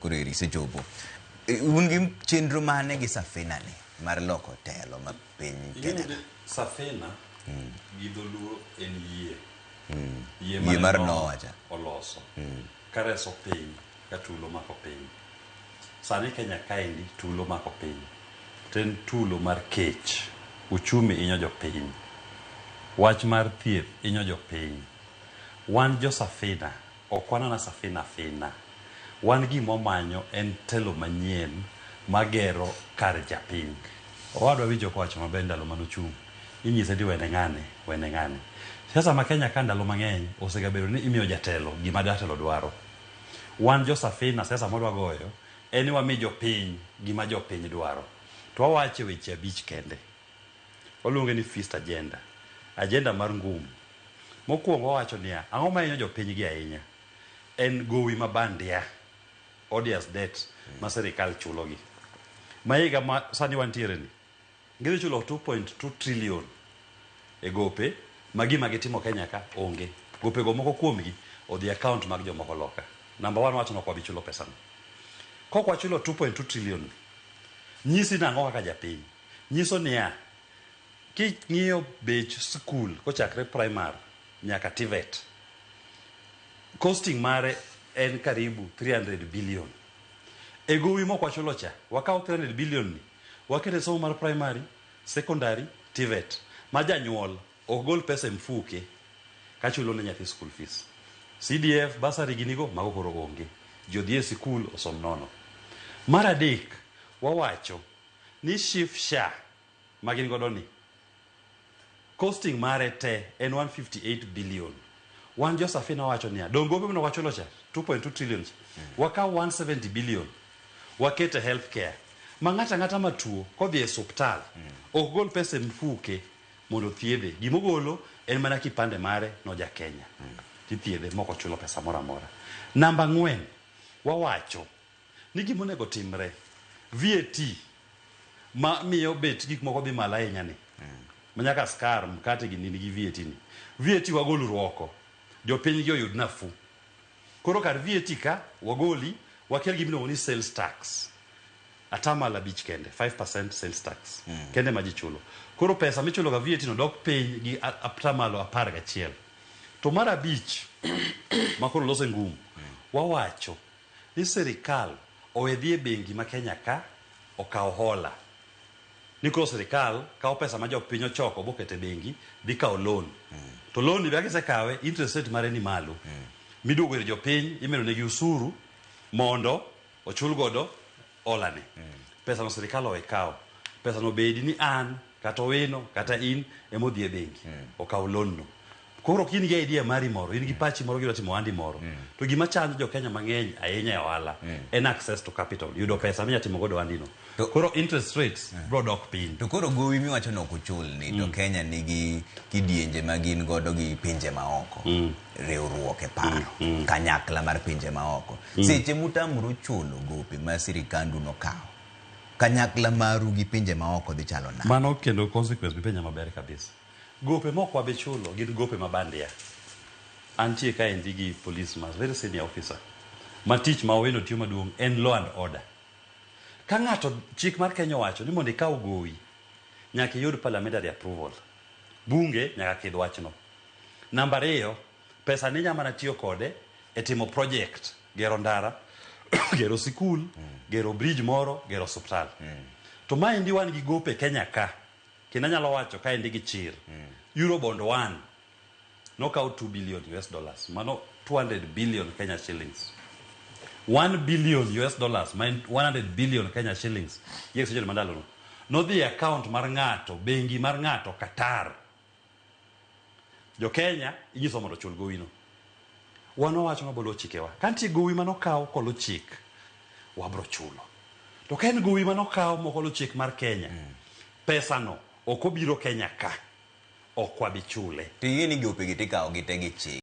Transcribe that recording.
Koro eri isechopo. Un gi chenro mane gi Safina ni mar loko telo ma piny Kenya ka? Safina gi dholuo en yie. Yie mar Noah cha. Oloso. Kareso piny ka tulo mako piny. Sani Kenya kaendi tulo mako piny. To en tulo mar kech. Uchumi inyo jopiny. Wach mar thieth inyo jopiny. Wan jo Safina Ok wanana safina fina. Wan gima wamanyo en telo manyien magero kar japiny. Owadwa winjo kowacho maber ndalo mane ochung'. Inyise ni wene ng'ane, wene ng'ane. Siasa ma Kenya ka ndalo mang'eny osegabedo ni imiyo jatelo gima jatelo dwaro. Wan jo Safina siasa mwadwa goyo en ni wami jopiny gima jopiny dwaro. To wawache weche abich kende. Waluonge ni fist agenda. Agenda mar ngum. Mokuongo wawacho niya, ang'o ma hinyo jopiny gi ahinya? En gowi ma bandia, odious debt ma sirikal chulo gi. Ma higa ma sani wantiere ni, gidhi chulo 2.2 trillion e gope ma gima gitimo Kenya ka onge. Gope go moko kuomgi odhi e account mag jomoko loka. Number one wawacho ni ok wabi chulo pesa no. Kok wachulo 2.2 trillion ni, nyisi nang'o kaka japiny? Nyiso niya, King'iyo bech skul kochakre primar nyaka TVET, costing mare en karibu 300 billion. E gowi mok wachulo cha, wakaw 300 billion ni, waket e somo mar primary, secondary, TVET, ma janyuol ok gol pesa e mfuke kachulo ne nyathi school fees. CDF, bursary gini go, mago koro onge. Ji odhi e sikul osom nono. Mar adek, wawacho ni SHIF SHA ma gin godo ni, costing mare te en 158 billion. Wan jo Safina wawacho niya, donge gope mane wachulo cha, 2.2 trillion cha, wakaw 170 billion waket e health care ma ng'ato ang'ata matuo kodhi e osuptal ok gol pesa e mfuke mondo othiedhe. Gima ogolo en mana kipande mare no ja Kenya. Tithiedhe mok ochulo pesa moro amora. Namba ang'wen, wawacho ni gima onego timre, VAT ma miyo bech gik moko dhi malo ahinya ni, ma nyaka skar, mkate gini nigi VAT ni. VAT wagol uru oko, jopiny gi oyud nafuu. Koro kar VAT ka wagoli, wakel gima iluongo ni sales tax. Atamalo abich kende, 5% sales tax kende ma ji chulo. Koro pesa michulo ga VAT no dok piny gi atamalo 11. To mar abich, ma koro lose ngum, wawacho ni sirikal owe dhi e bengi ma Kenya ka okaw hola. Ni koro sirikal kawo pesa ma jopiny ochoko boketo e bengi dhi kawo loan. To loan ni be kisekawe interest rate mare ni malo. Miduogo ir jopiny imedo negi usuru mondo ochul godo hola ni. Pesa no sirikal owe kawo. Pesa no bedi ni an kata Owino kata in ema odhi e bengi okaw loan no. Koro ka in gi idea mari moro, in gi pachi moro gidwa timo ohandi moro, to gima chando jo Kenya mang'eny ahinya e ohala en access to capital, yudo pesa minya timo godo ohandi no. Koro interest rates bro dok piny. To koro gowi miwacho ni ok uchul ni to Kenya nigi kidienje ma gin godo gi pinje maoko, riwruok e paro, kanyakla mar pinje maoko. Seche mutamru chulo gope ma sirikandu nokawo, kanyakla maru gi pinje maoko dhi chalo nade? Mano kendo consequence mipenja maber kabisa. Gope mok wabi chulo gin gope ma bandia. Antie kaendi gi police ma very senior officer ma tich ma Owino tiyo maduong' en law and order. Ka ng'ato chik mar Kenya owacho ni mondo ikaw gowi nyaka iyud parliamentary approval. Bunge nyaka kidh wachno. Namba ariyo, pesa ni inya mana tiyo kode e timo project, gero ndara, gero sikul, gero bridge moro, gero osuptal. To maendi wan gi gope Kenya ka Kendo anyalo wacho kaendi gi chir, Eurobond 1 nokaw 2 billion US dollars, mano 200 billion Kenya shillings. 1 billion US dollars, ma en 100 billion Kenya shillings, gi exchange rate ma ndalono, nodhi e account mar ng'ato, bengi mar ng'ato Qatar. Jo Kenya inyiso mondo ochul gowino. Wan wawacho mabolo chikewa. Ka nitie gowi mane okaw kolu chik, wabro chulo. To ka en gowi mane okaw mokolu chik mar Kenya, pesa no ok obiro Kenya ka, ok wabi chule. To ing'e ni gopegi tikawo gi te gi chik.